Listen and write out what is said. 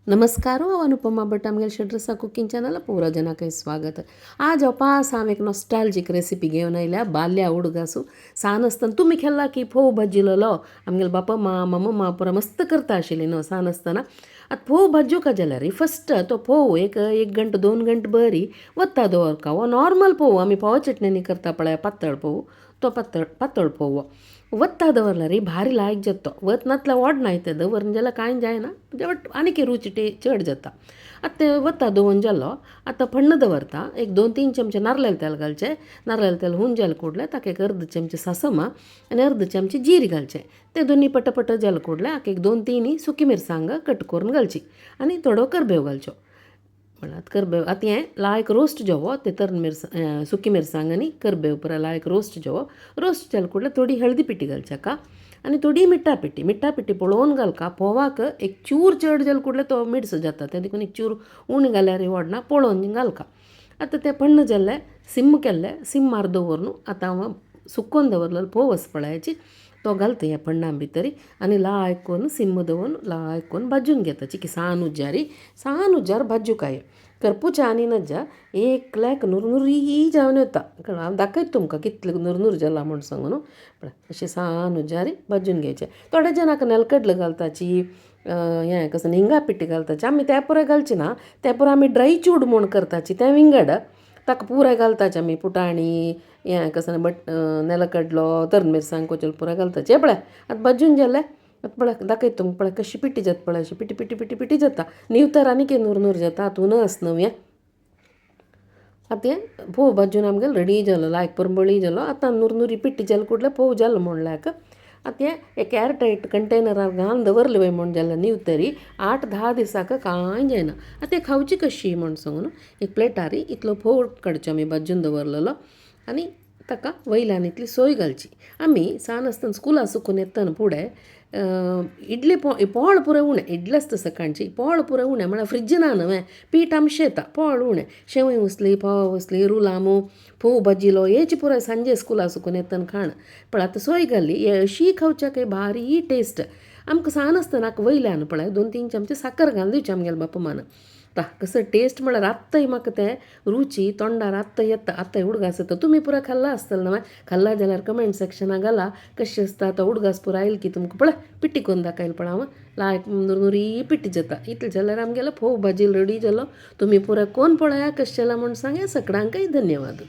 नमस्कार, हांव अनुपमा भट, आमगेले षड्रसा कुकिंग चॅनल पुरा जनाकय स्वागत। आज हांव पास हांव एक नॉस्टाल्जीक रेसिपी घेवन आयल्या बाल्या उडगासू। सान आसतना तुमी खेल्ला की फोव भाजिलेलो आमगेले बापा मामा मम्मा पुरा मस्त करता आशिल्ली न्हू सान आसतना। आतां फोव भाजूका जाल्यार फस्ट तो फोव एक एक घंटा 2 घंटे बरी वत्ता दवरका। हो नॉर्मल फोव आमी फोव चटणी करता पळय पातळ फोव, तो पातळ पातळ फोव वत्ता दवरल्यार भारी लायक जाता। वत नातल्यार ओडना ते दवरून जाल्यार कांय जायना, बट आनीक रुची चड जाता। आतां तें वत्ता दवरून जालो आतां फण्ण दवरता। एक 2-3 चमचे नारयल तेल घालचें, नारयल तेल हून जालें कुडलें ताका एक अर्द चमचे सासमा आनी अर्द चमचे जीर घालचें। ते दोनी पटपट जालें कुडलें हाका एक 2-3 सुकी मिरसांग कट करून घालची आनी थोडो करबेव घालचो। म्हळ्यार करबेव आतां हें लायक रोस्ट जेवो ते तर मिरसांग सुकी मिरसांग आनी करबेव पुरा लायक रोस्ट जेवो। रोस्ट जालें कुडलें थोडी हळदी पिठी घालची हाका आनी थोडी मिठा पिठी, मिठा पिठी पळोवन घालका। फोवाक एक चूर चड जालें कुडलें तो मिडसो जाता, तें देखून एक चूर उणें घाल्यार व्हडना, पळोवन घालका। आतां तें पण्ण जालें सिम केल्लें, सिम मार दवर न्हू। आतां हांव सुकोवन दवरलेलो फोव आसा पळयाची तो घालता ह्या पण्णा भितरी आनी लायक करून सिम दवरून लायक करून भाजून घेता। चिकी सान उज्यारी सान उज्यार भाजूकाय करपूच्या आनी नज्जा एकल्याक नुरनुरी जावन येता। हांव दाखयता तुमकां कितले नुरनूर जाला म्हूण सांगू न्हू। पळय अशें सान उज्यारी भाजून घेवचें। थोडे जाणांक नेलकडले घालताची, हें कसो हिंगा पिठी घालताची, आमी ते पुराय घालची ना, ते पुराय आमी ड्राय चूड म्हूण करताची तें विंगड। ताका पुराय घालताची आमी पुटाणी हें कसो बट नेलकडलो तर मिरसांग कोचल पुराय घालताची। हें पळय आतां भाजून जालें, आतां पळय दाखयता तुमकां पळय कशी पिठी जाता पळय, अशी पिठी पिठी पिठी पिठी जाता। निवतर आनी कितें नुरनूर जाता हातून आस न्हू हें। आतां हें फोव भाजून आमगेलो रेडी जालो, लायक परमळी जालो। आतां नुरनुरी पिठी जालें कुडलें फोव जालो म्हणल्याक आतां हें एक एअरटायट कंटेनरार घालून दवरलें वय म्हूण जाल्यार निवतरी 8-10 दिसाक कांय जायना। आतां तें खावची कशी म्हूण सांगू न्हू। एक प्लेटार इतलो फोव काडचो आमी भाजून दवरलेलो आनी ताका वयल्यान इतली सोय घालची। आमी सान आसतना स्कुला सुकून येतना फुडें इडली पोळ पुराय उणें, इडली आसता सकाळची पोळ पुराय उणें, म्हळ्यार फ्रिज ना न्हय पीठ आमशें येता पोळ उणें, शेवय उसली फोव उसली रुलामू फोव भाजिलो हेची पुराय सांजे स्कुला सुकून येतना खाण। पळय आतां सोय घाली हे अशी खावच्याक भारी टेस्ट। आमकां सान आसतना वयल्यान पळय 2-3 चमचे साकर घालून दिवची आमगेले बापा मान। कसो टेस्ट म्हळ्यार आत्ताय म्हाका तें रुची तोंडार आत्तां येता, आत्ताय उडगास येता। तुमी पुरा खाल्ला आसतलें न्हय, खाल्ला जाल्यार कमेंट सेक्शनाक घाला कशें आसता तो उडगास पुरा आयल की तुमकां। पळय पिठी करून दाखयली पळय हांव लायक नुरनुरी पिठी जाता। इतलें जाल्यार आमगेलो फोव भाजी रेडी जालो। तुमी पुरा कोण पळया कशें जाला म्हूण सांगया। सगळ्यांकय धन्यवाद।